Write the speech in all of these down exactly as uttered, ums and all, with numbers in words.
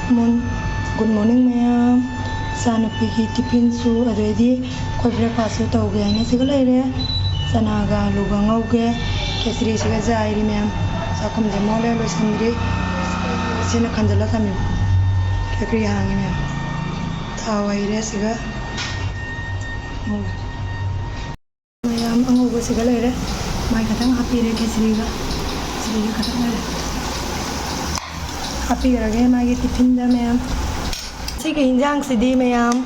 Good morning ꯃꯌꯥꯝ꯫ ꯏꯆꯥꯅꯨꯄꯤꯒꯤ ꯇꯤꯐꯤꯟꯁꯨ, ꯑꯗꯩꯗꯤ ꯑꯩꯈꯣꯏ ꯕ꯭ꯔꯦꯛꯐꯥꯁꯁꯨ ꯇꯧꯒꯦ ꯍꯥꯏꯅ ꯁꯤꯒ ꯂꯩꯔꯦ꯫ ꯆꯅꯥꯒ ꯑꯂꯨꯒ ꯉꯧꯒꯦ꯫ ꯈꯦꯆ꯭ꯔꯤꯁꯤꯒ ꯆꯥꯏꯔꯤ ꯃꯌꯥꯝ꯫ ꯆꯥꯛꯈꯨꯝꯁꯦ ꯃꯣꯠꯂꯦ, ꯂꯣꯏꯁꯤꯟꯗ꯭ꯔꯤ꯫ ꯏꯆꯦꯅ ꯈꯟꯖꯤꯜꯂ ꯊꯝꯃꯤ꯫ ꯈꯦꯆ꯭ꯔꯤ ꯍꯥꯡꯉꯤ ꯃꯌꯥꯝ꯫ ꯊꯥꯎ ꯍꯩꯔꯦ ꯁꯤꯒ꯫ ꯃꯌꯥꯝ ꯑꯉꯧꯕꯁꯤꯒ ꯂꯩꯔꯦ꯫ ꯃꯥꯏ ꯈꯛꯇꯪ ꯍꯥꯞꯄꯤꯔꯦ ꯈꯦꯆ꯭ꯔꯤꯒ꯫ ꯈꯦꯆ꯭ꯔꯤꯒ ꯈꯛꯇꯪ ꯂꯩꯔꯦ꯫ ꯍꯥꯞꯄꯤꯔꯒꯦ ꯃꯥꯒꯤ ꯇꯤꯐꯤꯟꯗ ꯃꯌꯥꯝ꯫ ꯁꯤꯒꯤ ꯍꯤꯟꯖꯥꯡꯁꯤꯗꯤ ꯃꯌꯥꯝ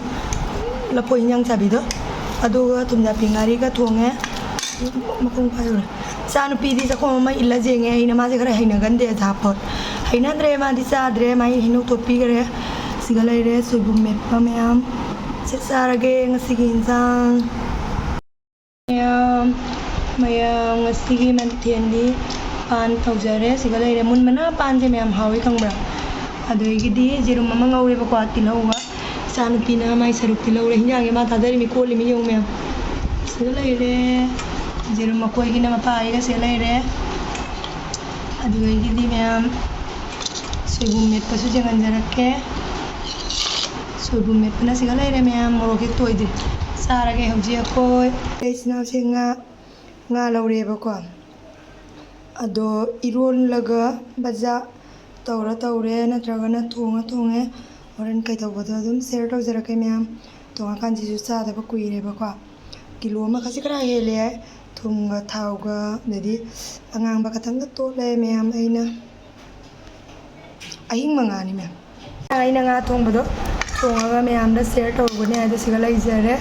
ꯂꯐꯣꯏ ꯍꯤꯟꯖꯥꯡ ꯆꯥꯕꯤꯗꯣ꯫ ꯑꯗꯨꯒ ꯊꯨꯝꯖꯥꯛꯄꯤ ꯉꯥꯔꯤꯒ ꯊꯣꯡꯉꯦ꯫ ꯃꯈꯣꯡ ꯄꯥꯏꯔꯨꯔꯦ꯫ ꯏꯆꯥꯅꯨꯄꯤꯗꯤ ꯆꯥꯛꯈꯣꯝ ꯑꯃ ꯏꯜꯂ ꯌꯦꯡꯉꯦ꯫ ꯑꯩꯅ ꯃꯥꯁꯦ ꯈꯔ ꯍꯩꯅꯒꯟꯗꯦ ꯑꯆꯥꯄꯣꯠ꯫ ꯍꯩꯅꯗ꯭ꯔꯦ ꯃꯥꯗꯤ ꯆꯥꯗ꯭ꯔꯦ꯫ ꯃꯥꯒꯤ ꯍꯩꯅꯧ ꯇꯣꯠꯄꯤꯈꯔꯦ꯫ ꯁꯤꯒ ꯂꯩꯔꯦ ꯁꯣꯏꯕꯨꯝ ꯃꯦꯠꯄ ꯃꯌꯥꯝ꯫ ꯁꯤ ꯆꯥꯔꯒꯦ ꯉꯁꯤꯒꯤ ꯍꯤꯟꯖꯥꯡ꯫ ꯃꯌꯥꯝ, ꯃꯌꯥꯝ ꯉꯁꯤꯒꯤ ꯃꯊꯦꯜꯗꯤ ꯄꯥꯟ ꯇꯧꯖꯔꯦ꯫ ꯁꯤꯒ ꯂꯩꯔꯦ꯫ ꯃꯨꯟꯕꯅ ꯄꯥꯟꯁꯦ ꯃꯌꯥꯝ ꯍꯥꯎꯏ ꯈꯪꯕ꯭ꯔꯥ? ꯑꯗꯒꯤꯗꯤ ꯌꯦꯔꯨꯝ ꯑꯃ ꯉꯧꯔꯦꯕꯀꯣ, ꯇꯤꯜꯍꯧꯒ꯫ ꯏꯆꯥꯅꯨꯄꯤꯅ ꯃꯥꯏ ꯁꯔꯨꯛ ꯇꯤꯜꯍꯧꯔꯦ꯫ ꯍꯤꯟꯖꯥꯡꯁꯦ ꯃꯥ ꯊꯥꯗꯔꯤꯃꯤ, ꯀꯣꯜꯂꯤꯃꯤ ꯌꯦꯡꯉꯨ ꯃꯌꯥꯝ꯫ ꯁꯤꯒ ꯂꯩꯔꯦ꯫ ꯌꯦꯔꯨꯝ ꯃꯀꯣꯏꯒꯤꯅ ꯃꯄꯥ ꯑꯩꯒ ꯁꯤꯒ ꯂꯩꯔꯦ꯫ ꯑꯗꯨꯗꯒꯤꯗꯤ ꯃꯌꯥꯝ ꯁꯣꯏꯕꯨꯝ ꯃꯦꯠꯄꯁꯨ ꯌꯦꯡꯍꯟꯖꯔꯛꯀꯦ꯫ ꯁꯣꯏꯕꯨꯝ ꯃꯦꯠꯄꯅ ꯁꯤꯒ ꯂꯩꯔꯦ ꯃꯌꯥꯝ, ꯃꯣꯔꯣꯛ ꯍꯦꯛ ꯇꯣꯏꯗ꯭ꯔꯤ꯫ ꯆꯥꯔꯒꯦ ꯍꯧꯖꯤꯛ ꯑꯩꯈꯣꯏ꯫ ꯑꯩ ꯏꯆꯤꯟ ꯏꯅꯥꯎꯁꯦ ꯉꯥ, ꯉꯥ ꯂꯧꯔꯦꯕꯀꯣ꯫ ꯑꯗꯣ ꯏꯔꯣꯜꯂꯒ ꯕꯖꯥ ꯇꯧꯔ ꯇꯧꯔꯦ, ꯅꯠꯇ꯭ꯔꯒꯅ ꯊꯣꯡꯉ ꯊꯣꯡꯉꯦ꯫ ꯍꯣꯔꯦꯟ ꯀꯩꯗꯧꯕꯗꯣ ꯑꯗꯨꯝ ꯁꯤꯌꯔ ꯇꯧꯖꯔꯛꯀꯦ ꯃꯌꯥꯝ꯫ ꯊꯣꯡꯉꯀꯥꯟꯁꯤꯁꯨ ꯆꯥꯗꯕ ꯀꯨꯏꯔꯦꯕꯀꯣ꯫ ꯀꯤꯂꯣ ꯑꯃ ꯈꯖꯤꯛ ꯈꯔ ꯍꯦꯜꯂꯦ ꯍꯥꯏ꯫ ꯊꯨꯝꯒ ꯊꯥꯎꯒ ꯑꯗꯩꯗꯤ ꯑꯉꯥꯡꯕ ꯈꯛꯇꯪꯒ ꯇꯣꯠꯂꯦ ꯃꯌꯥꯝ꯫ ꯑꯩꯅ ꯑꯍꯤꯡ ꯃꯉꯥꯅꯤ ꯃꯌꯥꯝ꯫ ꯑꯩꯅ ꯉꯥ ꯊꯣꯡꯕꯗꯣ ꯊꯣꯡꯉꯒ ꯃꯌꯥꯝꯗ ꯁꯤꯌꯔ ꯇꯧꯔꯨꯕꯅꯦ꯫ ꯑꯗꯣ ꯁꯤꯒ ꯂꯩꯖꯔꯦ꯫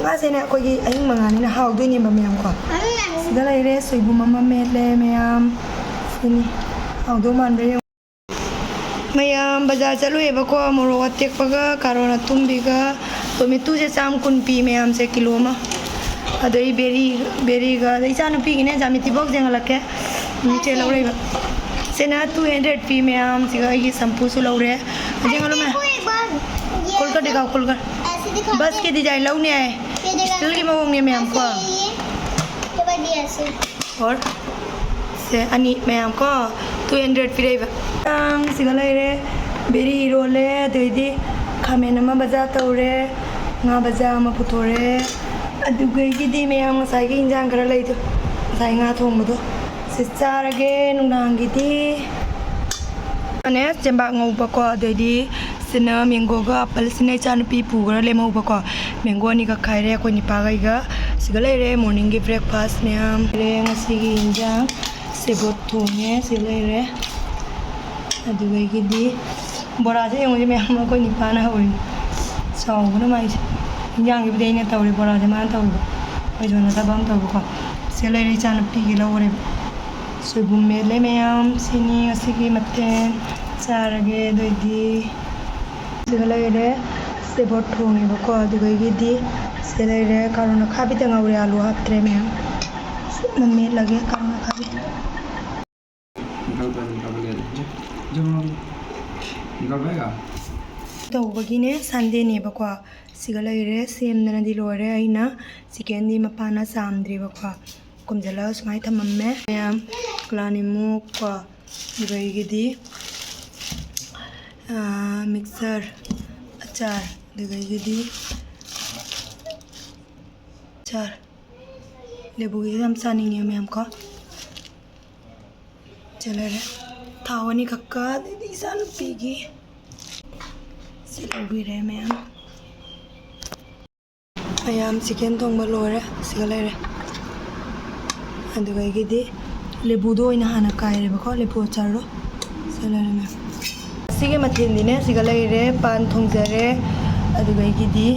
ꯉꯥꯁꯦꯅꯦ ꯑꯩꯈꯣꯏꯒꯤ ꯑꯍꯤꯡ ꯃꯉꯥꯅꯤꯅ ꯍꯥꯎꯗꯣꯏꯅꯦꯕ ꯃꯌꯥꯝ ꯀꯣ꯫ ꯁꯤꯗ ꯂꯩꯔꯦ ꯁꯣꯏꯕꯨꯝ ꯑꯃ ꯃꯦꯠꯂꯦ ꯃꯌꯥꯝ꯫ ꯁꯤꯅꯤ꯫ ꯍꯥꯎꯗꯧ ꯃꯥꯟꯕ꯭ꯔꯥ ꯌꯦꯡꯉꯨ꯫ ꯃꯌꯥꯝ ꯕꯖꯥꯔ ꯆꯠꯂꯨꯏꯌꯦꯕꯀꯣ, ꯃꯣꯔꯣꯛ ꯑꯇꯦꯛꯄꯒ ꯀꯥꯔꯣꯠ ꯑꯇꯨꯝꯕꯤꯒ ꯇꯣꯃꯦꯇꯣꯁꯦ ꯆꯥꯝ ꯀꯨꯟ ꯄꯤ ꯃꯌꯥꯝꯁꯦ ꯀꯤꯂꯣ ꯑꯃ꯫ ꯑꯗꯩ ꯕꯦꯔꯤ, ꯕꯦꯔꯤꯒ, ꯑꯗꯩ ꯏꯆꯥꯅꯨꯄꯤꯒꯤꯅꯦ ꯖꯥꯃꯤꯇꯤ ꯕꯣꯛꯁ ꯌꯦꯡꯍꯜꯂꯛꯀꯦ꯫ ꯎꯝ, ꯏꯆꯦ ꯂꯧꯔꯛꯏꯕ꯫ ꯁꯤꯅ two hundred ꯄꯤ ꯃꯌꯥꯝꯁꯤꯒ ꯑꯩꯒꯤ ꯁꯝꯄꯨꯁꯨ ꯂꯧꯔꯦ꯫ ꯌꯦꯡꯍꯜꯂꯨ ꯃꯌꯥꯝ꯫ ꯀꯣꯜꯀꯔ ꯗꯤꯒꯥꯎ ꯀꯣꯜꯀꯔ꯫ ꯕꯁꯀꯤ ꯗꯤꯖꯥꯏꯟ ꯂꯧꯅꯤ ꯍꯥꯏ꯫ ꯁ꯭ꯇꯤꯜꯒꯤ ꯃꯑꯣꯡꯅꯦ ꯃꯌꯥꯝ ꯀꯣ꯫ ꯑꯣꯔ ꯁꯦ, ꯑꯅꯤ ꯃꯌꯥꯝ ꯀꯣ, two hundred ꯄꯤꯔꯛꯏꯕ꯫ ꯌꯦꯟꯁꯥꯡ ꯁꯤꯒ ꯂꯩꯔꯦ, ꯕꯦꯔꯤ ꯏꯔꯣꯜꯂꯦ, ꯑꯗꯩꯗꯤ ꯈꯥꯃꯦꯟ ꯑꯃ ꯕꯖꯥ ꯇꯧꯔꯦ, ꯉꯥ ꯕꯖꯥ ꯑꯃ ꯄꯨꯊꯣꯔꯦ, ꯑꯗꯨꯗꯒꯤꯗꯤ ꯃꯌꯥꯝ ꯉꯁꯥꯏꯒꯤ ꯏꯟꯖꯥꯡ ꯈꯔ ꯂꯩꯗꯣ, ꯉꯁꯥꯏ ꯉꯥ ꯊꯣꯡꯕꯗꯣ, ꯁꯤ ꯆꯥꯔꯒꯦ ꯅꯨꯡꯗꯥꯡꯒꯤꯗꯤ꯫ ꯑꯅꯦ ꯆꯦꯡꯕꯥꯛ ꯉꯧꯕꯀꯣ, ꯑꯗꯩꯗꯤ ꯁꯤꯅ ꯃꯦꯡꯒꯣꯒ ꯑꯦꯄꯜꯁꯤꯅ ꯏꯆꯥꯅꯨꯄꯤ ꯄꯨꯈ꯭ꯔ ꯂꯦꯝꯍꯧꯕꯀꯣ꯫ ꯃꯦꯡꯒꯣ ꯑꯅꯤꯈꯛ ꯈꯥꯏꯔꯦ ꯑꯩꯈꯣꯏ ꯅꯤꯄꯥꯈꯩꯒ꯫ ꯁꯤꯒ ꯂꯩꯔꯦ ꯃꯣꯔꯅꯤꯡꯒꯤ ꯕ꯭ꯔꯦꯛꯐꯥꯁ ꯃꯌꯥꯝ꯫ ꯂꯩꯔꯦ ꯉꯁꯤꯒꯤ ꯏꯟꯖꯥꯡ ꯁꯦꯕꯣꯠ ꯊꯣꯡꯉꯦ꯫ ꯁꯤ ꯂꯩꯔꯦ꯫ ꯑꯗꯨꯗꯒꯤꯗꯤ ꯕꯣꯔꯥꯁꯦ ꯌꯦꯡꯉꯨꯁꯦ ꯃꯌꯥꯝ ꯑꯩꯈꯣꯏ ꯅꯤꯄꯥꯅ ꯍꯧꯔꯤꯅꯤ꯫ ꯆꯥꯎꯕꯅ ꯃꯥꯏꯁꯦ꯫ ꯏꯟꯖꯥꯡꯁꯤꯕꯨꯗꯤ ꯑꯩꯅ ꯇꯧꯔꯦ, ꯕꯣꯔꯥꯁꯦ ꯃꯥꯅ ꯇꯧꯔꯤꯕ꯫ ꯑꯩ ꯁꯣꯝꯗ ꯊꯕꯛ ꯑꯃ ꯇꯧꯕꯀꯣ꯫ ꯁꯤ ꯂꯩꯔꯦ ꯏꯆꯥꯅꯨꯄꯤꯒꯤ ꯂꯧꯔꯦꯕ꯫ ꯁꯣꯏꯕꯨꯝ ꯃꯦꯠꯂꯦ ꯃꯌꯥꯝ꯫ ꯁꯤꯅꯤ ꯉꯁꯤꯒꯤ ꯃꯊꯦꯜ꯫ ꯆꯥꯔꯒꯦ ꯑꯗꯨꯑꯣꯏꯗꯤ꯫ ꯁꯤꯒ ꯂꯩꯔꯦ꯫ ꯁꯦꯕꯣꯠ ꯊꯣꯡꯉꯦꯕꯀꯣ꯫ ꯑꯗꯨꯗꯒꯤꯗꯤ ꯁꯤꯗ ꯂꯩꯔꯦ ꯀꯥꯔꯣꯟ ꯑꯈꯥꯕꯤꯗ ꯉꯧꯔꯦ, ꯑꯂꯨ ꯍꯥꯞꯇ꯭ꯔꯦ ꯃꯌꯥꯝ꯫ ꯁꯨꯞꯅ ꯃꯦꯠꯂꯒꯦ ꯀꯥꯔꯣꯟ ꯑꯈꯥꯕꯤ꯫ निकल पाएगा, निकल पाएगा। ꯇꯧꯕꯒꯤꯅꯦ ꯁꯟꯗꯦꯅꯦꯕꯀꯣ꯫ ꯁꯤꯒ ꯂꯩꯔꯦ, ꯁꯦꯝꯗꯅꯗꯤ ꯂꯣꯏꯔꯦ꯫ ꯑꯩꯅ ꯆꯤꯀꯦꯟꯗꯤ ꯃꯄꯥꯅ ꯆꯥꯝꯗ꯭ꯔꯤꯕꯀꯣ꯫ ꯀꯨꯝꯖꯤꯜꯂꯒ ꯁꯨꯃꯥꯏꯅ ꯊꯝꯃꯝꯃꯦ ꯃꯌꯥꯝ꯫ ꯀꯂꯥꯅꯤꯃꯨꯛ ꯀꯣ, ꯑꯗꯨꯗꯒꯤꯗꯤ, ꯑꯥ, ꯃꯤꯛꯆꯔ, ꯑꯆꯥꯔ, ꯑꯗꯨꯗꯒꯤꯗꯤ ꯑꯆꯥꯔ꯫ ꯂꯦꯕꯨꯒꯤꯁꯦ ꯌꯥꯝ ꯆꯥꯅꯤꯡꯉꯦ ꯃꯌꯥꯝ ꯀꯣ꯫ ꯁꯤ ꯂꯩꯔꯦ꯫ ꯊꯥꯎ ꯑꯅꯤꯈꯛꯀ, ꯑꯗꯩꯗꯤ ꯏꯆꯥꯅꯨꯄꯤꯒꯤ ꯁꯤ ꯂꯧꯕꯤꯔꯦ ꯃꯌꯥꯝ꯫ ꯃꯌꯥꯝ ꯆꯤꯀꯦꯟ ꯊꯣꯡꯕ ꯂꯣꯏꯔꯦ꯫ ꯁꯤꯒ ꯂꯩꯔꯦ꯫ ꯑꯗꯨꯗꯒꯤꯗꯤ ꯂꯦꯕꯨꯗꯣ ꯑꯣꯏꯅ ꯍꯥꯟꯅ ꯀꯥꯏꯔꯦꯕꯀꯣ, ꯂꯦꯕꯨ ꯑꯆꯥꯔꯗꯣ꯫ ꯁꯤ ꯂꯩꯔꯦ ꯃꯌꯥꯝ꯫ ꯁꯤꯒꯤ ꯃꯊꯦꯜꯗꯤꯅꯦ, ꯁꯤꯒ ꯂꯩꯔꯦ, ꯄꯥꯟ ꯊꯣꯡꯖꯔꯦ꯫ ꯑꯗꯨꯗꯒꯤꯗꯤ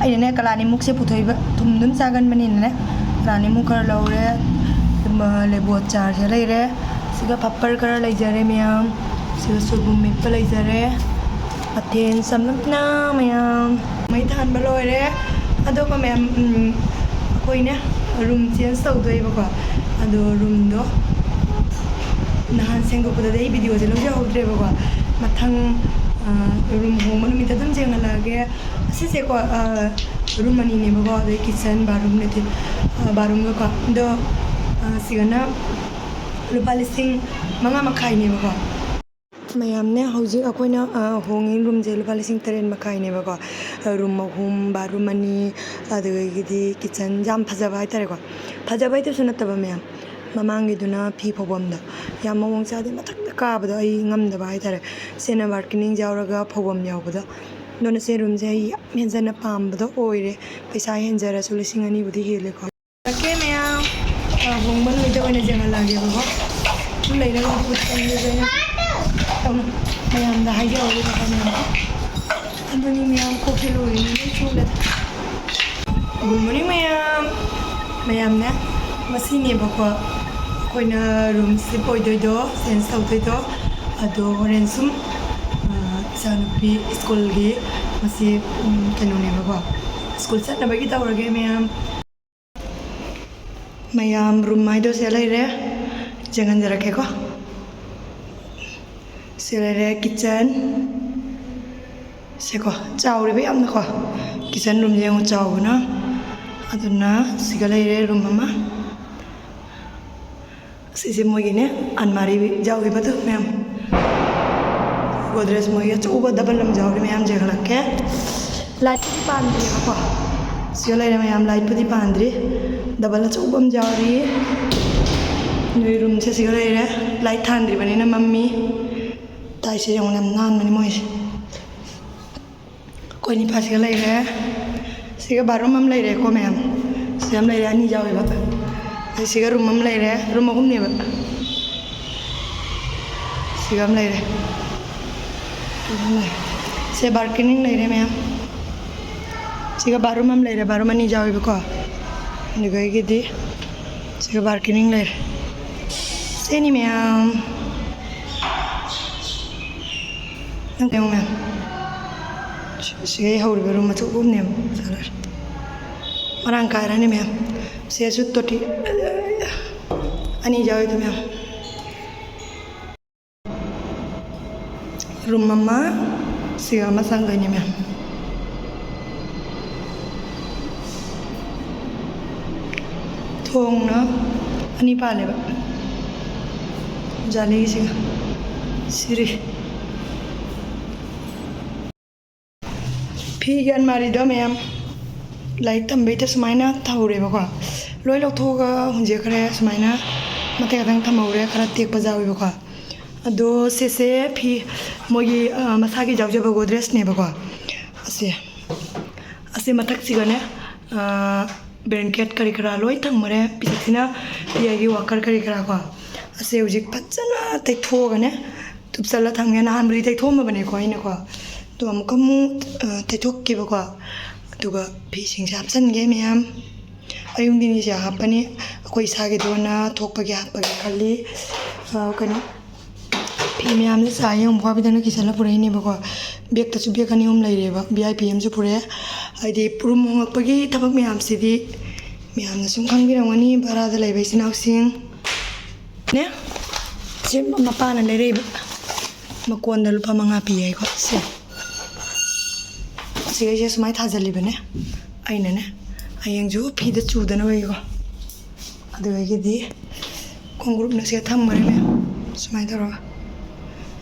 ꯑꯩꯅꯅꯦ, ꯀꯂꯥꯅꯤꯃꯨꯛꯁꯦ ꯄꯨꯊꯣꯛꯏꯕ, ꯊꯨꯝ ꯑꯗꯨꯝ ꯆꯥꯒꯟꯕꯅꯤꯅꯅꯦ, ꯀꯂꯥꯅꯤꯃꯨꯛ ꯈꯔ ꯂꯧꯔꯦ꯫ ꯑꯗꯨꯒ ꯂꯦꯕꯨ ꯑꯆꯥꯔꯁꯦ ꯂꯩꯔꯦ꯫ ꯁꯤꯒ ꯄꯥꯄꯔ ꯈꯔ ꯂꯩꯖꯔꯦ ꯃꯌꯥꯝ꯫ ꯁꯤꯒ ꯁꯣꯏꯕꯨꯝ ꯃꯦꯠꯄ ꯂꯩꯖꯔꯦ꯫ ꯃꯊꯦꯜ ꯆꯝꯂꯞꯅ ꯃꯌꯥꯝ꯫ ꯃꯩ ꯊꯥꯟꯕ ꯂꯣꯏꯔꯦ꯫ ꯑꯗꯨꯒ ꯃꯌꯥꯝ, ꯎꯝ, ꯑꯩꯈꯣꯏꯅꯦ ꯔꯨꯝ ꯆꯦꯟꯖ ꯇꯧꯗꯣꯏꯕꯀꯣ꯫ ꯑꯗꯣ ꯔꯨꯝꯗꯣ ꯅꯍꯥꯟ ꯁꯦꯡꯗꯣꯛꯄꯗꯗꯤ ꯑꯩ ꯚꯤꯗꯤꯑꯣꯁꯦ ꯂꯧꯖꯍꯧꯗ꯭ꯔꯦꯕꯀꯣ꯫ ꯃꯊꯪ, ꯑ, ꯔꯨꯝ ꯍꯣꯡꯕ ꯅꯨꯃꯤꯠꯇ ꯑꯗꯨꯝ ꯌꯦꯡꯍꯜꯂꯛꯑꯒꯦ꯫ ꯑꯁꯤꯁꯦꯀꯣ, ꯑ, ꯔꯨꯝ ꯑꯅꯤꯅꯦꯕꯀꯣ꯫ ꯑꯗꯩ ꯀꯤꯠꯆꯟ, ꯕꯥꯠꯔꯨꯝ ꯅꯠꯇꯦ, ꯑ, ꯕꯥꯠꯔꯨꯝꯒꯀꯣ꯫ ꯑꯗꯣ, ꯑ, ꯁꯤꯒꯅ ꯂꯨꯄꯥ ꯂꯤꯁꯤꯡ ꯃꯉꯥ ꯃꯈꯥꯏꯅꯦꯕꯀꯣ꯫ ꯃꯌꯥꯝꯅꯦ, ꯍꯧꯖꯤꯛ ꯑꯩꯈꯣꯏꯅ, ꯑ, ꯍꯣꯡꯉꯤ ꯔꯨꯝꯁꯦ ꯂꯨꯄꯥ ꯂꯤꯁꯤꯡ ꯇꯔꯦꯠ ꯃꯈꯥꯏꯅꯦꯕꯀꯣ꯫ ꯔꯨꯝ ꯑꯍꯨꯝ, ꯕꯥꯠꯔꯨꯝ ꯑꯅꯤ, ꯑꯗꯨꯗꯒꯤꯗꯤ ꯀꯤꯠꯆꯟ ꯌꯥꯝ ꯐꯖꯕ ꯍꯥꯏꯇꯥꯔꯦꯀꯣ꯫ ꯐꯖꯕ ꯍꯥꯏꯗꯨꯁꯨ ꯅꯠꯇꯕ ꯃꯌꯥꯝ, ꯃꯃꯥꯡꯒꯤꯗꯨꯅ ꯐꯤ ꯐꯧꯐꯝꯗꯣ ꯌꯥꯝ ꯃꯑꯣꯡ ꯆꯥꯗꯦ, ꯃꯊꯛꯇ ꯀꯥꯕꯗꯣ ꯑꯩ ꯉꯝꯗꯕ ꯍꯥꯏꯇꯥꯔꯦ꯫ ꯁꯤꯅ ꯕꯥꯜꯀꯅꯤ ꯌꯥꯎꯔꯒ ꯐꯧꯐꯝ ꯌꯥꯎꯕꯗꯣ꯫ ꯑꯗꯨꯅ ꯁꯤ ꯔꯨꯝꯁꯦ ꯑꯩ ꯌꯥꯝ ꯍꯦꯟꯖꯟꯅ ꯄꯥꯝꯕꯗꯣ ꯑꯣꯏꯔꯦ꯫ ꯄꯩꯁꯥ ꯍꯦꯟꯖꯔꯁꯨ ꯂꯤꯁꯤꯡ ꯑꯅꯤꯕꯨꯗꯤ ꯍꯦꯜꯂꯦꯀꯣ꯫ ꯂꯥꯛꯀꯦ ꯃꯌꯥꯝ꯫ ꯑ, ꯍꯣꯡꯕ ꯅꯨꯃꯤꯠꯇ ꯑꯣꯏꯅ ꯌꯦꯡꯍꯜꯂꯛꯑꯒꯦꯕꯀꯣ꯫ ꯁꯨꯝ ꯂꯩꯅꯕ ꯄꯣꯠ ꯆꯪꯕꯁꯦ ꯑꯩꯅ ꯇꯧꯅ ꯃꯌꯥꯝꯗ ꯍꯥꯏꯖꯍꯧꯔꯤꯕ ꯃꯌꯥꯝ꯫ ꯑꯗꯨꯅꯤ ꯃꯌꯥꯝ, ꯀꯣꯛꯁꯦ ꯂꯣꯏꯔꯦ, ꯂꯣꯏ ꯆꯣꯠꯂꯦ꯫ Good morning ꯃꯌꯥꯝ꯫ ꯃꯌꯥꯝꯅꯦ, ꯉꯁꯤꯅꯦꯕꯀꯣ ꯑꯩꯈꯣꯏꯅ ꯔꯨꯝ ꯁꯤꯐ ꯑꯣꯏꯗꯣꯏꯗꯣ, ꯆꯦꯟꯖ ꯇꯧꯗꯣꯏꯗꯣ꯫ ꯑꯗꯣ ꯍꯣꯔꯦꯟ ꯁꯨꯝ, ꯑ, ꯏꯆꯥꯅꯨꯄꯤ ꯁ꯭ꯀꯨꯜꯒꯤ ꯉꯁꯤ, ꯎꯝ, ꯀꯩꯅꯣꯅꯦꯕꯀꯣ, ꯁ꯭ꯀꯨꯜ ꯆꯠꯅꯕꯒꯤ ꯇꯧꯔꯒꯦ ꯃꯌꯥꯝ꯫ ꯃꯌꯥꯝ, ꯔꯨꯝ ꯍꯥꯏꯗꯣ ꯁꯤꯗ ꯂꯩꯔꯦ꯫ ꯌꯦꯡꯍꯟꯖꯔꯛꯀꯦꯀꯣ꯫ ꯁꯤ ꯂꯩꯔꯦ ꯀꯤꯠꯆꯟ꯫ ꯁꯦꯀꯣ, ꯆꯥꯎꯔꯤꯕ ꯌꯥꯝꯅꯀꯣ꯫ ꯀꯤꯠꯆꯟ ꯔꯨꯝꯁꯦ ꯌꯦꯡꯉꯨ, ꯆꯥꯎꯕꯅ꯫ ꯑꯗꯨꯅ ꯁꯤꯒ ꯂꯩꯔꯦ ꯔꯨꯝ ꯑꯃ꯫ ꯁꯤꯁꯦ ꯃꯣꯏꯒꯤꯅꯦ, ꯑꯟꯃꯥꯔꯤ ꯌꯥꯎꯈꯤꯕꯗꯣ ꯃꯌꯥꯝ꯫ ꯒꯣꯗ꯭ꯔꯦꯖ ꯃꯣꯏꯒꯤ ꯑꯆꯧꯕ ꯗꯕꯜ ꯑꯃ ꯌꯥꯎꯔꯤ ꯃꯌꯥꯝ, ꯌꯦꯡꯍꯜꯂꯛꯀꯦ꯫ ꯂꯥꯏꯠꯄꯨꯗꯤ ꯄꯥꯟꯗ꯭ꯔꯤꯕꯀꯣ꯫ ꯁꯤꯒ ꯂꯩꯔꯦ ꯃꯌꯥꯝ, ꯂꯥꯏꯠꯄꯨꯗꯤ ꯄꯥꯟꯗ꯭ꯔꯤ꯫ ꯗꯕꯜ ꯑꯆꯧꯕ ꯑꯃ ꯌꯥꯎꯔꯤ꯫ ꯅꯣꯏ ꯔꯨꯝꯁꯦ ꯁꯤꯒ ꯂꯩꯔꯦ꯫ ꯂꯥꯏꯠ ꯊꯥꯟꯗ꯭ꯔꯤꯕꯅꯤꯅ ꯃꯝꯃꯤ꯫ ꯇꯥꯏꯁꯦ ꯌꯦꯡꯉꯨ, ꯌꯥꯝ ꯅꯥꯟꯕꯅꯤ ꯃꯣꯏꯁꯦ꯫ ꯑꯩꯈꯣꯏ ꯅꯤꯄꯥꯁꯤꯒ ꯂꯩꯔꯦ꯫ ꯁꯤꯒ ꯕꯥꯠꯔꯨꯝ ꯑꯃ ꯂꯩꯔꯦꯀꯣ ꯃꯌꯥꯝ꯫ ꯁꯤꯒ ꯑꯃ ꯂꯩꯔꯦ, ꯑꯅꯤ ꯌꯥꯎꯋꯦꯕ꯫ ꯑꯗꯩ ꯁꯤꯒ ꯔꯨꯝ ꯑꯃ ꯂꯩꯔꯦ, ꯔꯨꯝ ꯑꯍꯨꯝꯅꯦꯕ꯫ ꯁꯤꯒ ꯑꯃ ꯂꯩꯔꯦ꯫ ꯁꯦ ꯕꯥꯜꯀꯅꯤ ꯂꯩꯔꯦ ꯃꯌꯥꯝ꯫ ꯁꯤꯒ ꯕꯥꯠꯔꯨꯝ ꯑꯃ ꯂꯩꯔꯦ, ꯕꯥꯠꯔꯨꯝ ꯑꯅꯤ ꯌꯥꯎꯋꯦꯕꯀꯣ꯫ ꯑꯗꯨꯗꯒꯤꯗꯤ ꯁꯤꯒ ꯕꯥꯜꯀꯅꯤ ꯂꯩꯔꯦ꯫ ꯁꯤꯅꯤ ꯃꯌꯥꯝ꯫ ꯅꯪ ꯌꯦꯡꯉꯨ ꯃꯌꯥꯝ꯫ ꯁꯤ-, ꯁꯤꯒꯩ ꯍꯧꯔꯤꯕ ꯔꯨꯝ ꯑꯆꯧꯕ ꯑꯃꯅꯦꯕ꯫ ꯃꯔꯥꯡ ꯀꯥꯏꯔꯅꯤ ꯃꯌꯥꯝ꯫ ꯁꯤꯗꯁꯨ ꯇꯣꯇꯤ ꯑꯅꯤ ꯌꯥꯎꯋꯦ ꯑꯗꯨ ꯃꯌꯥꯝ꯫ ꯔꯨꯝ ꯑꯃ, ꯁꯤꯒ ꯑꯃ ꯆꯪꯗꯣꯏꯅꯦ ꯃꯌꯥꯝ꯫ ꯊꯣꯡꯅ ꯑꯅꯤ ꯄꯥꯜꯂꯦꯕ꯫ ꯖꯥꯂꯤꯒꯤꯁꯤꯒ ꯁꯤꯔꯤ꯫ ꯐꯤꯒꯤ ꯑꯜꯃꯥꯔꯤꯗꯣ ꯃꯌꯥꯝ ꯂꯥꯏꯔꯤꯛ ꯇꯝꯕꯩꯗ ꯁꯨꯃꯥꯏꯅ ꯊꯝꯍꯧꯔꯦꯕꯀꯣ꯫ ꯂꯣꯏ ꯂꯧꯊꯣꯛꯑꯒ ꯍꯨꯟꯖꯦꯛꯈ꯭ꯔꯦ꯫ ꯁꯨꯃꯥꯏꯅ ꯃꯇꯦꯛ ꯈꯛꯇꯪ ꯊꯝꯍꯧꯔꯦ, ꯈꯔ ꯇꯦꯛꯄ ꯌꯥꯎꯋꯦꯕꯀꯣ꯫ ꯑꯗꯣ ꯁꯤꯁꯦ ꯐꯤ ꯃꯣꯏꯒꯤ, ꯑ, ꯃꯁꯥꯒꯤ ꯌꯥꯎꯖꯕ ꯒꯣꯗ꯭ꯔꯦꯖꯅꯦꯕꯀꯣ꯫ ꯑꯁꯦ, ꯑꯁꯤ ꯃꯊꯛꯁꯤꯒꯅꯦ, ꯑ, ꯕ꯭ꯂꯦꯡꯀꯦꯠ ꯀꯔꯤ ꯀꯔꯥ ꯂꯣꯏ ꯊꯝꯈꯔꯦ꯫ ꯄꯤꯁꯛꯁꯤꯅ ꯄꯤ ꯑꯥꯏꯒꯤ ꯋꯥꯀꯔ ꯀꯔꯤ ꯀꯔꯥ ꯀꯣ꯫ ꯑꯁꯦ ꯍꯧꯖꯤꯛ ꯐꯖꯅ ꯇꯩꯊꯣꯛꯑꯒꯅꯦ ꯊꯨꯞꯆꯜꯂ ꯊꯝꯒꯦ꯫ ꯅꯍꯥꯟꯕꯨꯗꯤ ꯇꯩꯊꯣꯛꯑꯝꯃꯕꯅꯦꯀꯣ ꯑꯩꯅꯀꯣ꯫ ꯑꯗꯣ ꯑꯃꯨꯛꯀ ꯑꯃꯨꯛ, ꯑ, ꯇꯩꯊꯣꯛꯀꯦꯕꯀꯣ꯫ ꯑꯗꯨꯒ ꯐꯤꯁꯤꯡꯁꯦ ꯍꯥꯞꯆꯤꯟꯒꯦ ꯃꯌꯥꯝ꯫ ꯑꯌꯨꯛ ꯅꯤꯅꯤꯁꯦ ꯍꯥꯞꯄꯅꯤ꯫ ꯑꯩꯈꯣꯏ ꯏꯁꯥꯒꯤꯗ ꯑꯣꯏꯅ ꯊꯣꯛꯄꯒꯤ ꯍꯥꯞꯄꯒꯦ ꯈꯜꯂꯤ꯫ ꯑ, ꯀꯩꯅꯣ, ꯐꯤ ꯃꯌꯥꯝꯁꯦ ꯆꯥꯏ ꯌꯦꯡꯉꯨ, ꯐꯥꯕꯤꯗꯅ ꯀꯤꯁꯜꯂ ꯄꯨꯔꯛꯏꯅꯦꯕꯀꯣ꯫ ꯕꯦꯛꯇꯁꯨ ꯕꯦꯛ ꯑꯅꯤ ꯑꯍꯨꯝ ꯂꯩꯔꯦꯕ, ꯚꯤ ꯑꯥꯏ ꯄꯤ ꯑꯃꯁꯨ ꯄꯨꯔꯛꯑꯦ꯫ ꯍꯥꯏꯗꯤ ꯄꯨꯔꯨꯝ ꯍꯣꯡꯂꯛꯄꯒꯤ ꯊꯕꯛ ꯃꯌꯥꯝꯁꯤꯗꯤ ꯃꯌꯥꯝꯅ ꯁꯨꯝ ꯈꯪꯕꯤꯔꯝꯒꯅꯤ, ꯚꯔꯥꯗ ꯂꯩꯕ ꯏꯆꯤꯟ ꯏꯅꯥꯎꯁꯤꯡ꯫ ꯅꯦ? ꯁꯤ ꯃꯄꯥꯅ ꯂꯩꯔꯛꯏꯕ꯫ ꯃꯀꯣꯟꯗ ꯂꯨꯄꯥ ꯃꯉꯥ ꯄꯤ ꯍꯥꯏꯀꯣ꯫ ꯁꯦ꯫ ꯁꯤꯈꯩꯁꯦ ꯁꯨꯃꯥꯏꯅ ꯊꯥꯖꯤꯜꯂꯤꯕꯅꯦ ꯑꯩꯅꯅꯦ꯫ ꯍꯌꯦꯡꯁꯨ ꯐꯤꯗ ꯆꯨꯗꯅꯕꯒꯤꯀꯣ꯫ ꯑꯗꯨꯗꯒꯤꯗꯤ ꯈꯣꯡꯒ꯭ꯔꯨꯞꯅ ꯁꯤꯗ ꯊꯝꯈ꯭ꯔꯦ ꯃꯌꯥꯝ꯫ ꯁꯨꯃꯥꯏꯅ ꯇꯧꯔꯒ꯫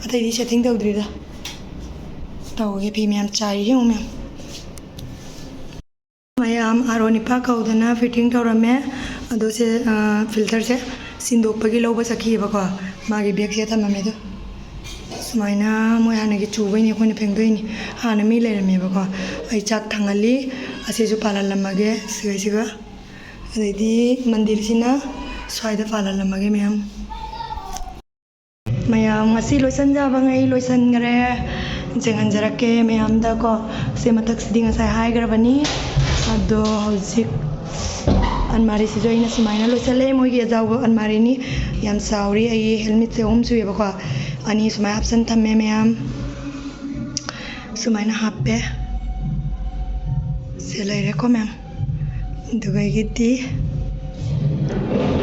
ꯑꯇꯩꯗꯤ ꯁꯦꯠꯇꯤꯡ ꯇꯧꯗ꯭ꯔꯤꯗ꯫ ꯇꯧꯔꯒꯦ, ꯐꯤ ꯃꯌꯥꯝ ꯆꯥꯏꯔꯤ ꯌꯦꯡꯉꯨ ꯃꯌꯥꯝ꯫ ꯃꯌꯥꯝ ꯑꯥꯔꯣ ꯅꯤꯄꯥ ꯀꯧꯗꯅ ꯐꯤꯠꯇꯤꯡ ꯇꯧꯔꯝꯃꯦ꯫ ꯑꯗꯣ ꯁꯦ, ꯑ, ꯐꯤꯜꯇꯔꯁꯦ ꯁꯤꯟꯗꯣꯛꯄꯒꯤ ꯂꯧꯕ ꯆꯠꯈꯤꯑꯕꯀꯣ꯫ ꯃꯥꯒꯤ ꯕꯦꯒꯁꯦ ꯊꯝꯃꯝꯃꯦ ꯑꯗꯣ꯫ ꯁꯨꯃꯥꯏꯅ ꯃꯣꯏ ꯍꯥꯟꯅꯒꯤ ꯆꯨꯕꯩꯅꯤ ꯑꯩꯈꯣꯏꯅ ꯐꯦꯡꯗꯣꯛꯏꯅꯤ꯫ ꯍꯥꯟꯅ ꯃꯤ ꯂꯩꯔꯝꯃꯦꯕꯀꯣ꯫ ꯑꯩ ꯆꯥꯛ ꯊꯥꯡꯍꯜꯂꯤ꯫ ꯑꯁꯤꯁꯨ ꯄꯥꯜꯍꯜꯂꯝꯃꯒꯦ ꯁꯤꯒꯩꯁꯤꯒ꯫ ꯑꯗꯩꯗꯤ ꯃꯟꯗꯤꯔꯁꯤꯅ ꯁ꯭ꯋꯥꯏꯗ ꯄꯥꯜꯍꯜꯂꯝꯃꯒꯦ ꯃꯌꯥꯝ꯫ ꯃꯌꯥꯝ ꯉꯁꯤ ꯂꯣꯏꯁꯟꯖꯕꯉꯩ ꯂꯣꯏꯁꯟꯈ꯭ꯔꯦ꯫ ꯌꯦꯡꯍꯟꯖꯔꯛꯀꯦ ꯃꯌꯥꯝꯗꯀꯣ꯫ ꯁꯤ ꯃꯊꯛꯁꯤꯗꯤ ꯉꯁꯥꯏ ꯍꯥꯏꯈ꯭ꯔꯕꯅꯤ꯫ ꯑꯗꯣ ꯍꯧꯖꯤꯛ ꯑꯜꯃꯥꯔꯤꯁꯤꯁꯨ ꯑꯩꯅ ꯁꯨꯃꯥꯏꯅ ꯂꯣꯏꯁꯜꯂꯦ꯫ ꯃꯣꯏꯒꯤ ꯑꯖꯥꯎꯕ ꯑꯜꯃꯥꯔꯤꯅꯤ꯫ ꯌꯥꯝ ꯆꯥꯎꯔꯤ꯫ ꯑꯩꯒꯤ ꯍꯦꯜꯃꯦꯠꯁꯦ ꯑꯍꯨꯝ ꯁꯨꯏꯌꯦꯕꯀꯣ꯫ ꯑꯅꯤ ꯁꯨꯃꯥꯏꯅ ꯍꯥꯞꯆꯟ ꯊꯝꯃꯦ ꯃꯌꯥꯝ꯫ ꯁꯨꯃꯥꯏꯅ ꯍꯥꯞꯄꯦ꯫ ꯁꯦ ꯂꯩꯔꯦꯀꯣ ꯃꯌꯥꯝ꯫ ꯑꯗꯨꯒ ꯑꯩꯒꯤꯗꯤ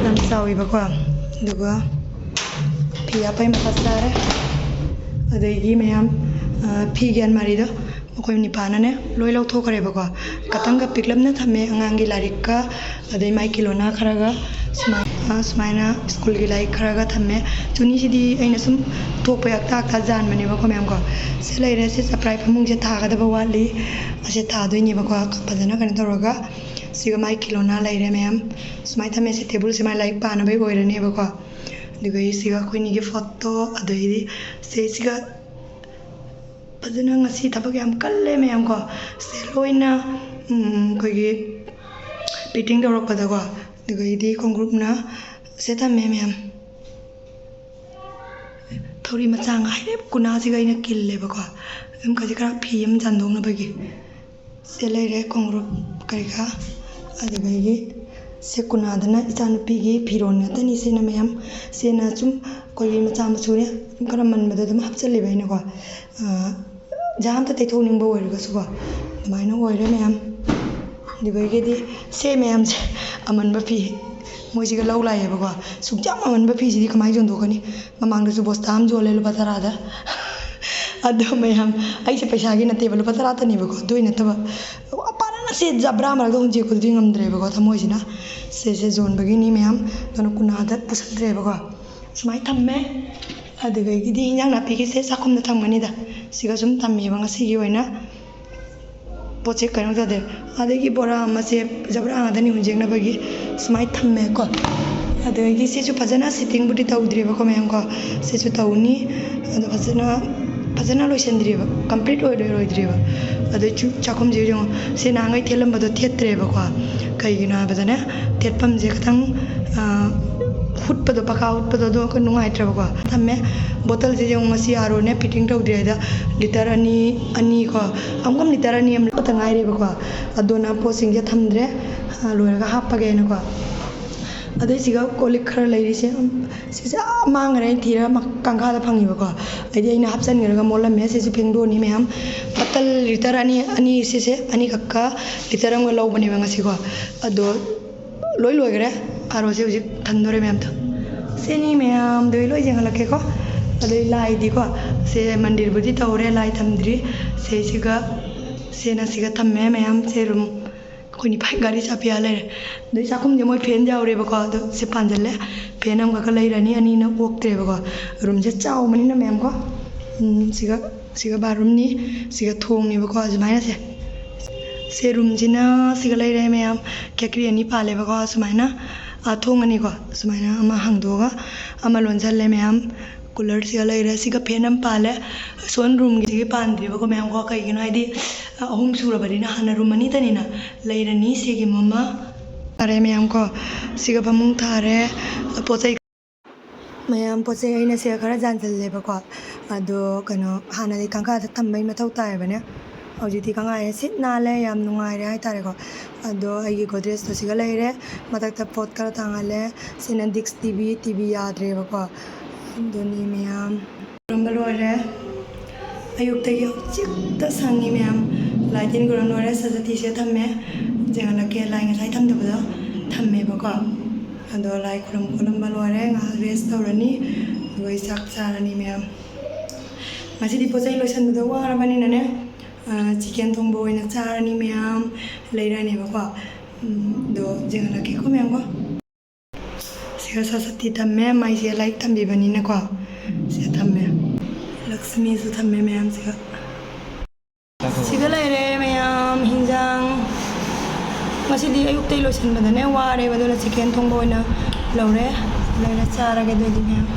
ꯌꯥꯝ ꯆꯥꯎꯋꯦꯕꯀꯣ꯫ ꯑꯗꯨꯒ ꯐꯤ ꯍꯥꯞꯄꯩ ꯃꯊꯥ ꯁꯥꯔꯦ꯫ ꯑꯗꯒꯤ ꯃꯌꯥꯝ, ꯑ, ꯐꯤꯒꯤ ꯑꯜꯃꯥꯔꯤꯗꯣ ꯃꯈꯣꯏ ꯅꯤꯄꯥꯅꯅꯦ ꯂꯣꯏ ꯂꯧꯊꯣꯛꯈ꯭ꯔꯦꯕꯀꯣ꯫ ꯈꯇꯪꯒ ꯄꯤꯛꯂꯞꯅ ꯊꯝꯃꯦ ꯑꯉꯥꯡꯒꯤ ꯂꯥꯏꯔꯤꯛꯀ, ꯑꯗꯩ ꯃꯥꯏ ꯀꯤꯂꯣꯅꯥ ꯈꯔꯒ꯫ ꯁꯨꯃꯥꯏꯅ ꯁꯨꯃꯥꯏꯅ ꯁ꯭ꯀꯨꯜꯒꯤ ꯂꯥꯏꯔꯤꯛ ꯈꯔꯒ ꯊꯝꯃꯦ꯫ ꯆꯨꯅꯤꯁꯤꯗꯤ ꯑꯩꯅ ꯁꯨꯝ ꯊꯣꯛꯄ ꯍꯦꯛꯇ ꯍꯦꯛꯇ ꯌꯥꯟꯕꯅꯦꯕꯀꯣ, ꯃꯌꯥꯝ ꯀꯣ꯫ ꯁꯤ ꯂꯩꯔꯦ꯫ ꯁꯤ ꯆꯄ꯭ꯔꯥꯏ ꯐꯃꯨꯡꯁꯦ ꯊꯥꯒꯗꯕ ꯋꯥꯠꯂꯤ꯫ ꯑꯁꯦ ꯊꯥꯗꯣꯏꯅꯦꯕꯀꯣ, ꯐꯖꯅ ꯀꯩꯅꯣ ꯇꯧꯔꯒ꯫ ꯁꯤꯒ ꯃꯥꯏ ꯈꯤꯂꯣꯅꯥ ꯂꯩꯔꯦ ꯃꯌꯥꯝ꯫ ꯁꯨꯃꯥꯏꯅ ꯊꯝꯃꯦ꯫ ꯁꯤ ꯇꯦꯕꯜꯁꯦ ꯃꯥꯏ ꯂꯥꯏꯔꯤꯛ ꯄꯥꯅꯕꯩ ꯑꯣꯏꯔꯅꯦꯕꯀꯣ꯫ ꯑꯗꯨꯒ ꯁꯤꯒ ꯑꯩꯈꯣꯏꯅꯤꯒꯤ ꯐꯣꯇꯣ, ꯑꯗꯩꯗꯤ ꯁꯦ ꯁꯤꯒ ꯐꯖꯅ ꯉꯁꯤ ꯊꯕꯛ ꯌꯥꯝ ꯀꯜꯂꯦ ꯃꯌꯥꯝ ꯀꯣ꯫ ꯁꯦ ꯂꯣꯏꯅ, ꯎꯝ, ꯑꯩꯈꯣꯏꯒꯤ ꯐꯤꯠꯇꯤꯡ ꯇꯧꯔꯛꯄꯗꯀꯣ꯫ ꯑꯗꯨꯒꯩꯗꯤ ꯈꯣꯡꯒ꯭ꯔꯨꯞꯅ ꯁꯦ ꯊꯝꯃꯦ ꯃꯌꯥꯝ꯫ ꯊꯧꯔꯤ ꯃꯆꯥ ꯉꯥꯏꯔꯦ꯫ ꯀꯨꯅꯥꯁꯤꯒ ꯑꯩꯅ ꯀꯤꯜꯂꯦꯕꯀꯣ꯫ ꯑꯗꯨꯝ ꯈꯖꯤꯛ ꯈꯔ ꯐꯤ ꯑꯃ ꯆꯟꯗꯣꯛꯅꯕꯒꯤ꯫ ꯁꯦ ꯂꯩꯔꯦ ꯈꯣꯡꯒ꯭ꯔꯨꯞ ꯀꯔꯤ ꯀꯔꯥ꯫ ꯑꯗꯨꯗꯒꯤ ꯁꯦ ꯀꯨꯅꯥꯗꯅ ꯏꯆꯥꯅꯨꯄꯤꯒꯤ ꯐꯤꯔꯣꯜ ꯉꯥꯛꯇꯅꯤ꯫ ꯁꯤꯅ ꯃꯌꯥꯝ, ꯁꯤꯅ ꯁꯨꯝ ꯑꯩꯈꯣꯏꯒꯤ ꯃꯆꯥ ꯃꯁꯨꯅꯦ, ꯁꯨꯝ ꯈꯔ ꯃꯟꯕꯗꯣ ꯑꯗꯨꯝ ꯍꯥꯞꯆꯜꯂꯦꯕ ꯑꯩꯅꯀꯣ꯫ ꯑꯥ, ꯖꯥ ꯑꯝꯇ ꯇꯩꯊꯣꯛꯅꯤꯡꯕ ꯑꯣꯏꯔꯒꯁꯨꯀꯣ꯫ ꯑꯗꯨꯃꯥꯏꯅ ꯑꯣꯏꯔꯦ ꯃꯌꯥꯝ꯫ ꯑꯗꯨꯗꯒꯤꯗꯤ ꯁꯦ ꯃꯌꯥꯝꯁꯦ ꯑꯃꯟꯕ ꯐꯤ꯫ ꯃꯣꯏꯁꯤꯒ ꯂꯧ ꯂꯥꯛꯑꯦꯕꯀꯣ꯫ ꯁꯨꯛ ꯌꯥꯝ ꯑꯃꯟꯕ ꯐꯤꯁꯤꯗꯤ ꯀꯃꯥꯏꯅ ꯌꯣꯟꯊꯣꯛꯀꯅꯤ? ꯃꯃꯥꯡꯗꯁꯨ ꯕꯣꯁꯇꯥ ꯑꯃ ꯌꯣꯜꯂꯦ ꯂꯨꯄꯥ ꯇꯔꯥꯗ꯫ ꯑꯗꯣ ꯃꯌꯥꯝ, ꯑꯩꯁꯦ ꯄꯩꯁꯥꯒꯤ ꯅꯠꯇꯦꯕ, ꯂꯨꯄꯥ ꯇꯔꯥꯇꯅꯦꯕꯀꯣ, ꯑꯗꯨꯏ ꯅꯠꯇꯕ꯫ ꯄꯥꯔꯅꯁꯦ ꯖꯕ꯭ꯔꯥ ꯃꯔꯛꯇ ꯍꯨꯟꯖꯦꯛꯄꯗꯨꯗꯤ ꯉꯝꯗ꯭ꯔꯦꯕꯀꯣ, ꯊꯃꯣꯏꯁꯤꯅ꯫ ꯁꯦꯁꯦ ꯌꯣꯟꯕꯒꯤꯅꯤ ꯃꯌꯥꯝ, ꯑꯗꯨꯅ ꯀꯨꯅꯥꯗ ꯄꯨꯁꯟꯗ꯭ꯔꯦꯕꯀꯣ꯫ ꯁꯨꯃꯥꯏꯅ ꯊꯝꯃꯦ꯫ ꯑꯗꯨꯗꯒꯤꯗꯤ ꯏꯟꯖꯥꯡ ꯅꯥꯄꯤꯒꯤꯁꯦ ꯆꯥꯛꯈꯨꯝꯗ ꯊꯝꯒꯅꯤꯗ꯫ ꯁꯤꯒ ꯁꯨꯝ ꯊꯝꯃꯦꯕ ꯉꯁꯤꯒꯤ ꯑꯣꯏꯅ꯫ ꯄꯣꯠꯁꯦ ꯀꯩꯅꯣ ꯇꯧꯗꯦ꯫ ꯑꯗꯒꯤ ꯕꯣꯔꯥ ꯑꯃꯁꯦ ꯖꯕ꯭ꯔꯥ ꯉꯥꯛꯇꯅꯤ ꯍꯨꯟꯖꯦꯛꯅꯕꯒꯤ꯫ ꯁꯨꯃꯥꯏꯅ ꯊꯝꯃꯦꯀꯣ꯫ ꯑꯗꯒꯤ ꯁꯤꯁꯨ ꯐꯖꯅ ꯁꯤꯠꯇꯤꯡꯕꯨꯗꯤ ꯇꯧꯗ꯭ꯔꯤꯕꯀꯣ ꯃꯌꯥꯝꯀꯣ꯫ ꯁꯤꯁꯨ ꯇꯧꯅꯤ꯫ ꯑꯗꯣ ꯐꯖꯅ, ꯐꯖꯅ ꯂꯣꯏꯁꯤꯟꯗ꯭ꯔꯤꯕ, complete ꯑꯣꯏꯔꯣꯏ-, ꯑꯣꯏꯗ꯭ꯔꯤꯕ꯫ ꯑꯗꯩ ꯆꯨ-, ꯆꯥꯛꯈꯨꯝꯁꯤꯁꯨ ꯌꯦꯡꯉꯣ꯫ ꯁꯤ ꯅꯍꯥꯟꯈꯩ ꯊꯦꯠꯂꯝꯕꯗꯣ ꯊꯦꯠꯇ꯭ꯔꯦꯕꯀꯣ꯫ ꯀꯩꯒꯤꯅꯣ ꯍꯥꯏꯕꯗꯅꯦ, ꯊꯦꯠꯐꯝꯁꯦ ꯈꯤꯇꯪ, ꯑ, ꯍꯨꯠꯄꯗꯣ, ꯄꯀꯥ ꯍꯨꯠꯄꯗꯣ ꯑꯗꯨ ꯈꯔ ꯅꯨꯡꯉꯥꯏꯇ꯭ꯔꯕꯀꯣ꯫ ꯊꯝꯃꯦ꯫ ꯕꯣꯇꯜꯁꯤꯁꯨ ꯌꯦꯡꯉꯣ, ꯉꯁꯤ ꯑꯥꯔ ꯑꯣꯅꯦ ꯐꯤꯠꯇꯤꯡ ꯇꯧꯗ꯭ꯔꯤꯉꯩꯗ ꯂꯤꯇꯔ ꯑꯅꯤ, ꯑꯅꯤ ꯀꯣ, ꯑꯃꯨꯛꯀ ꯂꯤꯇꯔ ꯑꯅꯤ ꯑꯃ ꯈꯛꯇ ꯉꯥꯏꯔꯦꯕꯀꯣ꯫ ꯑꯗꯨꯅ ꯄꯣꯠꯁꯤꯡꯁꯦ ꯊꯝꯗ꯭ꯔꯦ, ꯑ, ꯂꯣꯏꯔꯒ ꯍꯥꯞꯄꯒꯦꯅꯀꯣ꯫ ꯑꯗꯩ ꯁꯤꯒ ꯀꯣꯜ ꯂꯤꯛ ꯈꯔ ꯂꯩꯔꯤꯁꯦ, ꯎꯝ, ꯁꯤꯁꯦ ꯑꯥ ꯃꯥꯡꯈ꯭ꯔꯦ, ꯑꯩꯅ ꯊꯤꯔꯒ ꯃ-, ꯀꯥꯡꯈꯥꯗ ꯐꯪꯉꯤꯕꯀꯣ꯫ ꯑꯩꯗꯤ ꯑꯩꯅ ꯍꯥꯞꯆꯤꯟꯈ꯭ꯔꯒ ꯃꯣꯠꯂꯝꯃꯦ꯫ ꯁꯤꯁꯨ ꯐꯦꯡꯗꯣꯛꯑꯅꯤ ꯃꯌꯥꯝ꯫ ꯕꯣꯇꯜ ꯂꯤꯇꯔ ꯑꯅꯤ, ꯑꯅꯤ ꯁꯤꯁꯦ ꯑꯅꯤꯈꯛꯀ ꯂꯤꯇꯔ ꯑꯃꯒ ꯂꯧꯕꯅꯦꯕ ꯉꯁꯤꯀꯣ꯫ ꯑꯗꯣ ꯂꯣꯏ ꯂꯣꯏꯈ꯭ꯔꯦ꯫ ꯑꯥꯔ ꯑꯣꯁꯦ ꯍꯧꯖꯤꯛ ꯊꯟꯗꯣꯔꯦ ꯃꯌꯥꯝꯗꯣ꯫ ꯁꯤꯅꯤ ꯃꯌꯥꯝꯗꯣ ꯑꯩ ꯂꯣꯏ ꯌꯦꯡꯍꯜꯂꯛꯀꯦꯀꯣ꯫ ꯑꯗꯩ ꯂꯥꯏꯗꯤꯀꯣ, ꯁꯦ ꯃꯟꯗꯤꯔꯕꯨꯗꯤ ꯇꯧꯔꯦ, ꯂꯥꯏ ꯊꯝꯗ꯭ꯔꯤ꯫ ꯁꯤꯁꯤꯒ, ꯁꯦꯅ ꯁꯤꯒ ꯊꯝꯃꯦ ꯃꯌꯥꯝ, ꯁꯦ ꯔꯨꯝ꯫ ꯑꯩꯈꯣꯏ ꯅꯤꯄꯥꯏ ꯒꯥꯔꯤ ꯆꯥꯄꯤꯌꯥ ꯂꯩꯔꯦ꯫ ꯑꯗꯩ ꯆꯥꯛꯈꯨꯝꯗꯤ ꯃꯣꯏ ꯐꯦꯟ ꯌꯥꯎꯔꯦꯕꯀꯣ, ꯑꯗꯣ ꯁꯤ ꯄꯥꯟꯁꯤꯜꯂꯦ꯫ ꯐꯦꯟ ꯑꯃꯈꯛꯀ ꯂꯩꯔꯅꯤ, ꯑꯅꯤꯅ ꯑꯣꯛꯇ꯭ꯔꯦꯕꯀꯣ꯫ ꯔꯨꯝꯁꯦ ꯆꯥꯎꯕꯅꯤꯅ ꯃꯌꯥꯝ ꯀꯣ꯫ ꯎꯝ, ꯁꯤꯒ, ꯁꯤꯒ ꯕꯥꯠꯔꯨꯝꯅꯤ, ꯁꯤꯒ ꯊꯣꯡꯅꯦꯕꯀꯣ, ꯑꯗꯨꯃꯥꯏꯅ ꯁꯦ꯫ ꯁꯦ ꯔꯨꯝꯁꯤꯅ ꯁꯤꯒ ꯂꯩꯔꯦ ꯃꯌꯥꯝ, ꯈꯦꯀ꯭ꯔꯤ ꯑꯅꯤ ꯄꯥꯜꯂꯦꯕꯀꯣ, ꯁꯨꯃꯥꯏꯅ꯫ ꯑꯥ, ꯊꯣꯡ ꯑꯅꯤꯀꯣ, ꯁꯨꯃꯥꯏꯅ ꯑꯃ ꯍꯥꯡꯗꯣꯛꯑꯒ ꯑꯃ ꯂꯣꯟꯁꯤꯜꯂꯦ ꯃꯌꯥꯝ꯫ ꯀꯨꯂꯔꯁꯤꯒ ꯂꯩꯔꯦ, ꯁꯤꯒ ꯐꯦꯟ ꯑꯃ ꯄꯥꯜꯂꯦ꯫ ꯁꯣꯟ ꯔꯨꯝꯒꯤꯁꯤꯒꯤ ꯄꯥꯟꯗ꯭ꯔꯤꯕꯀꯣ ꯃꯌꯥꯝ ꯀꯣ, ꯀꯩꯒꯤꯅꯣ ꯍꯥꯏꯗꯤ, ꯑ, ꯑꯍꯨꯝ ꯁꯨꯔꯕꯅꯤꯅ, ꯍꯥꯟꯅ ꯔꯨꯝ ꯑꯅꯤꯇꯅꯤꯅ ꯂꯩꯔꯅꯤ, ꯁꯤꯒꯤ ꯃꯃꯥ꯫ ꯐꯔꯦ ꯃꯌꯥꯝ ꯀꯣ, ꯁꯤꯒ ꯐꯃꯨꯡ ꯊꯥꯔꯦ, ꯄꯣꯠ ꯆꯩ ꯃꯌꯥꯝ ꯄꯣꯠ ꯆꯩ ꯑꯩꯅ ꯁꯤꯗ ꯈꯔ ꯌꯥꯟꯁꯤꯜꯂꯦꯕꯀꯣ꯫ ꯑꯗꯣ ꯀꯩꯅꯣ, ꯍꯥꯟꯅꯗꯤ ꯀꯥꯡꯈꯥꯗ ꯊꯝꯕꯩ ꯃꯊꯧ ꯇꯥꯏꯌꯦꯕꯅꯦ, ꯍꯧꯖꯤꯛꯇꯤ ꯀꯥꯡꯈꯥꯁꯦ ꯁꯤꯠ ꯅꯥꯜꯂꯦ, ꯌꯥꯝ ꯅꯨꯡꯉꯥꯏꯔꯦ ꯍꯥꯏꯇꯥꯔꯦꯀꯣ꯫ ꯑꯗꯣ ꯑꯩꯒꯤ ꯒꯣꯗ꯭ꯔꯦꯖꯇꯣ ꯁꯤꯒ ꯂꯩꯔꯦ, ꯃꯊꯛꯇ ꯄꯣꯠ ꯈꯔ ꯊꯥꯡꯍꯜꯂꯦ꯫ ꯁꯤꯅ ꯗꯤꯛꯁ, ꯇꯤ ꯚꯤ, ꯇꯤ ꯚꯤ ꯌꯥꯗ꯭ꯔꯦꯕꯀꯣ꯫ ꯑꯗꯨꯅꯤ ꯃꯌꯥꯝ꯫ ꯈꯨꯔꯨꯝꯕ ꯂꯣꯏꯔꯦ꯫ ꯑꯌꯨꯛꯇꯒꯤ ꯍꯧꯖꯤꯛꯇ ꯁꯪꯉꯤ ꯃꯌꯥꯝ꯫ ꯂꯥꯏ ꯇꯤꯟ ꯈꯨꯔꯨꯝ ꯂꯣꯏꯔꯦ, ꯁꯖꯇꯤꯁꯦ ꯊꯝꯃꯦ꯫ ꯌꯦꯡꯍꯜꯂꯛꯀꯦ, ꯂꯥꯏ ꯉꯁꯥꯏ ꯊꯝꯗꯕꯗꯣ ꯊꯝꯃꯦꯕꯀꯣ꯫ ꯑꯗꯣ ꯂꯥꯏ ꯈꯨꯔꯨꯝ ꯈꯣꯠꯂꯝꯕ ꯂꯣꯏꯔꯦ, ꯉꯥꯏꯍꯥꯛ ꯔꯦꯁ ꯇꯧꯔꯅꯤ, ꯑꯗꯨꯒ ꯑꯩ ꯆꯥꯛ ꯆꯥꯔꯅꯤ ꯃꯌꯥꯝ꯫ ꯉꯁꯤꯗꯤ ꯄꯣꯠ ꯆꯩ ꯂꯣꯏꯁꯟꯕꯗ ꯋꯥꯔꯕꯅꯤꯅꯅꯦ, ꯑ, ꯆꯤꯀꯦꯟ ꯊꯣꯡꯕ ꯑꯣꯏꯅ ꯆꯥꯔꯅꯤ ꯃꯌꯥꯝ, ꯂꯩꯔꯅꯦꯕꯀꯣ꯫ ꯎꯝ, ꯑꯗꯣ ꯌꯦꯡꯍꯜꯂꯛꯀꯦꯀꯣ ꯃꯌꯥꯝꯀꯣ꯫ ꯁꯤꯒ ꯁꯔꯁꯇꯤ ꯊꯝꯃꯦ, ꯃꯥꯏꯁꯦ ꯂꯥꯏꯔꯤꯛ ꯇꯝꯕꯤꯕꯅꯤꯅꯀꯣ꯫ ꯁꯤꯗ ꯊꯝꯃꯦ꯫ ꯂꯛꯁꯃꯤꯁꯨ ꯊꯝꯃꯦ ꯃꯌꯥꯝꯁꯤꯒ꯫ ꯁꯤꯒ ꯂꯩꯔꯦ ꯃꯌꯥꯝ ꯍꯤꯟꯖꯥꯡ꯫ ꯉꯁꯤꯗꯤ ꯑꯌꯨꯛꯇꯩ ꯂꯣꯏꯁꯤꯟꯕꯗꯅꯦ ꯋꯥꯔꯦꯕ, ꯑꯗꯨꯅ ꯆꯤꯀꯦꯟ ꯊꯣꯡꯕ ꯑꯣꯏꯅ ꯂꯧꯔꯦ꯫ ꯂꯩꯔ ꯆꯥꯔꯒꯦ ꯑꯗꯨꯑꯣꯏꯗꯤ ꯃꯌꯥꯝ꯫